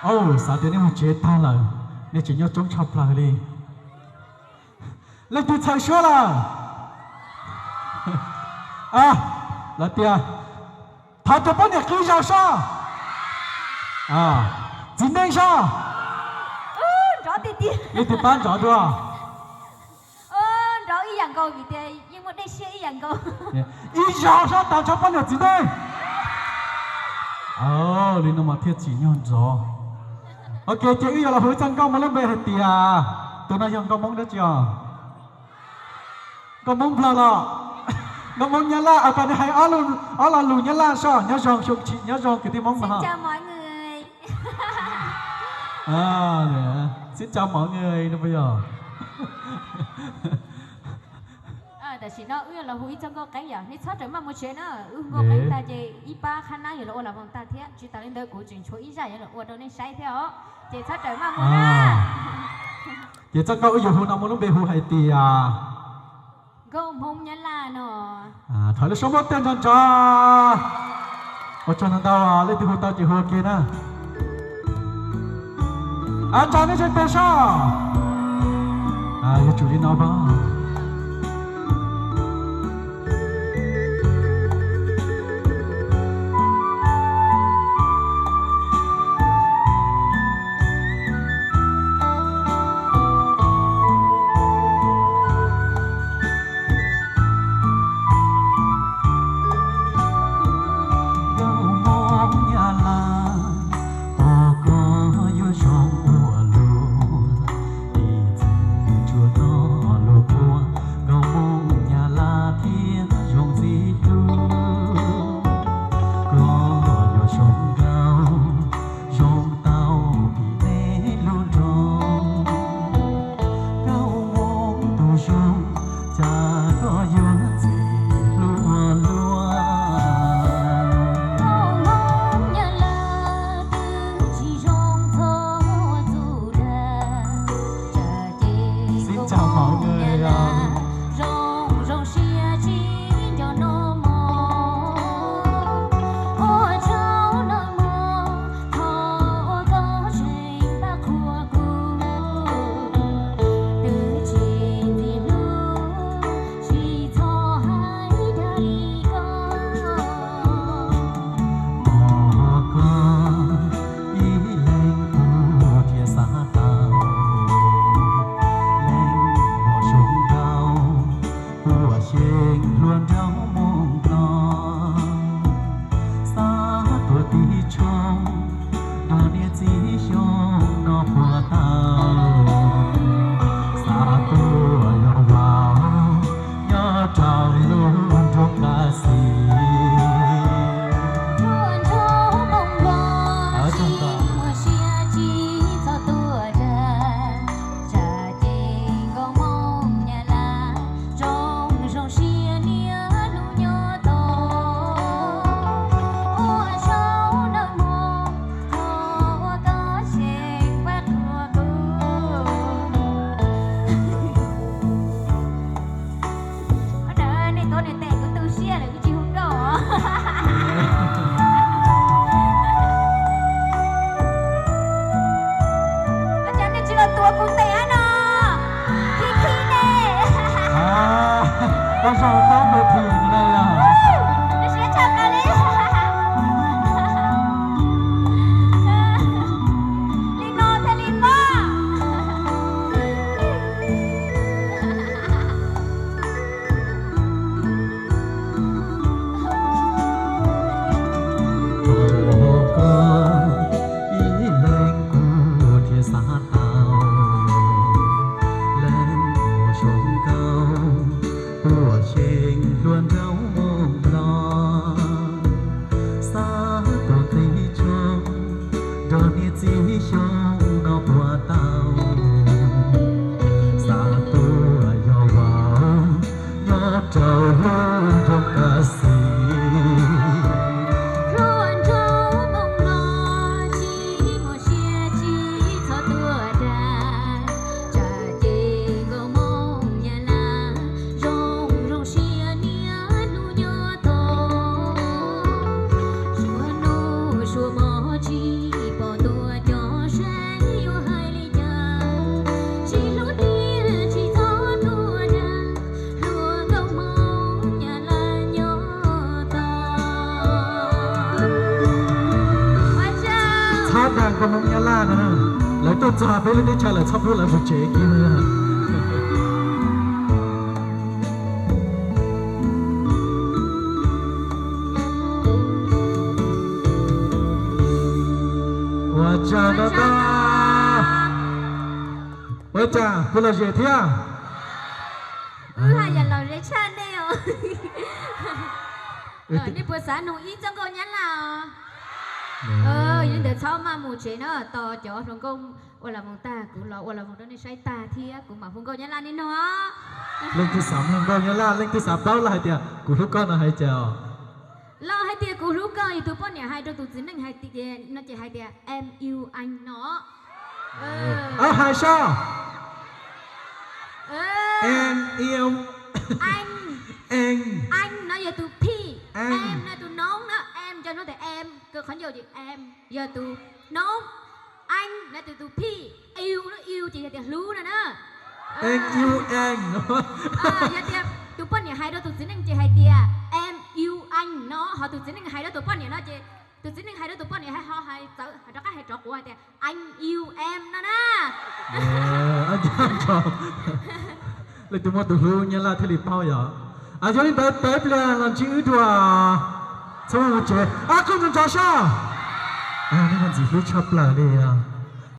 Au, xav tias nej mus tsev tag lawm, nej tseem nyob coob tshaj plaws li. Leej twg txhaws suab lawm? A, lawv tias thov rau poj niam qhib zog soj, txiv neej soj. Leej twg pab nrov dua? Nrov ib yam nkaus vim tias yeej muaj dej siab ib yam nkaus. Ib zog soj tas nrho poj niam txiv neej. Li no mas thiaj tsim nyog nrov. Ok, ces wb yuav los hu ib txoj nkauj muaj lub npe hais tias, tus no yog nkauj Hmoob dab tsi os? Nkauj Hmoob Nplog los? Nkauj Hmoob Nyab Laj, a, koj nej hais ob lo lus Nyab Laj soj. Nyob zoo xyoo tshim, nyob zoo kwv tij Hmoob no. Xin chào mọi người, no puas yog? Tam sim no wb los hu ib txoj nkauj qeeb yom, nej txhob rawm maj mus tsev na, wb hu nkauj qeeb tag ces ib pab qhab nab yuav los ua las voos tag thiab. Tsis tas li ntawd kuv tseem tshuav ib zaj yuav los ua rau nej saib thiab os, ces txhob rawm maj mus na. Ces txoj nkauj wb yuav hu no muaj lub npe hu hais tias nkauj Hmoob Nyab Laj no. Thov lub suab muab tej nrov nrov. Ua tsaug ntau ntau, leej twg hu tau ces hu ua ke na. Ua tsaug nej tseem pes soj. Yuav tsum li no pab. Nkauj Hmoob Nyab Laj, pom koj yuav zoo ua luaj, ib txwm tsuas hnov luag qhuas, nkauj Hmoob Nyab Laj thiaj zoo ntxim hlub. Koj yuav zoo nkauj, zoo tau vim nej lub nroog. Nkauj Hmoob tus zoo, cas koj yuav ntxim hlub ua luaj. Nkauj Hmoob Nyab Laj twb tsis zoo txog txhua tus dag, tsam ces nkauj Hmoob Nyab Laj zoo zoo siab tsis nco noj mov. Ua tsaug nawb mog, thov ua koj zeem pab qhuas kuv, twb tsis ntxim hlub tsis txhob hais dag li koj. Mog koj ib leeg kuv thiaj xav tau, leej muaj zoo nkauj, puas xyeem hluas nraug Hmoob Nplog. Xav tuaj tiv tshooj nrog niam txiv xyoo no puas tau, xav tuaj yos vauv nyob rau lub nroog Kav Xis. Hluas nraug Hmoob Nplog tsis muaj siab tsis txhob tuaj dag, tsam ces nkauj Hmoob Nyab Laj zoo zoo siab niaj hnub nyob tos. Ua tsaug nawb mog, thov ua koj zeem pab qhuas kuv. Ua ntawd nej tuav niam tes kuv tu siab lawm kuv tsis hu nkauj os. Ua cas nej tsis los tuav kuv tes no? Khib khib ne. Koj zoo koj mus thim no yog. Siab tshaj plaws li. Li no thiaj li mob. Ib leeg kuv thiaj xav tau, leej muaj zoo nkauj, puas xyeem hluas nraug Hmoob Nplog. Xav tuaj tiv tshooj nrog niam txiv xyoo no puas tau, xav tuaj yos vauv nyob rau lub nroog Kav Xis. Hluas nraug Hmoob Nplog tsis muaj siab tsis txhob tuaj dag, tsam ces nkauj Hmoob Nyab Laj zoo zoo siab niaj hnub nyob tos. Suav nus suav mos tsis pom tuaj coj Koj Hmoob Nyab Laj no, lawv tuaj txog peb lub teb chaws lawm txhob pub lawv mus tsev kiag no. Ua tsaug ntau ntau. Ua cas kuv los zem thiab? Wb haj yam los zem tshaj nej os. Nej puas xav nug ib txoj nkauj Nyab Laj os? Yog li ntawd txhob maj mus tsev na, tos cov hluas nkauj ua las voos tag kuv los ua las voos rau nej saib tag thiab kuv mam hu nkauj Nyab Laj nej nug os. Leej twg xav mloog nkauj Nyab Laj, leej twg xav paub los hais tias kuv hlub koj no hais cas os? Los hais tias kuv hlub koj, yog tus poj niam hais rau tus txiv neej hais tias, no ces hais tias em yêu anh no. Hais saib. Em yêu anh. Anh no yog tus phij, em no tus noob na, em cov noob tias em, kws qhov ncauj ces em yog tus noob, anh no tus tus phij, yêu no, yêu ces yog tias hlub no na. Em yêu anh. Yog tias tus poj niam hais rau tus txiv neej ces hais tias em yêu anh no, ho tus txiv neej hais rau tus poj niam no ces tus txiv neej hais rau tus poj niam ho hais txawv, hais rov qab hais rov quav hais tias anh yêu em no na. Leej twg muaj tus hlub Nyab Laj thiaj li paub yom. Yog li ntawd peb pliag los ntsib wb dua. Txhob mus tsev, koj nco ntsoov saib. Nej muaj ntxim hlub tshaj plaws li os.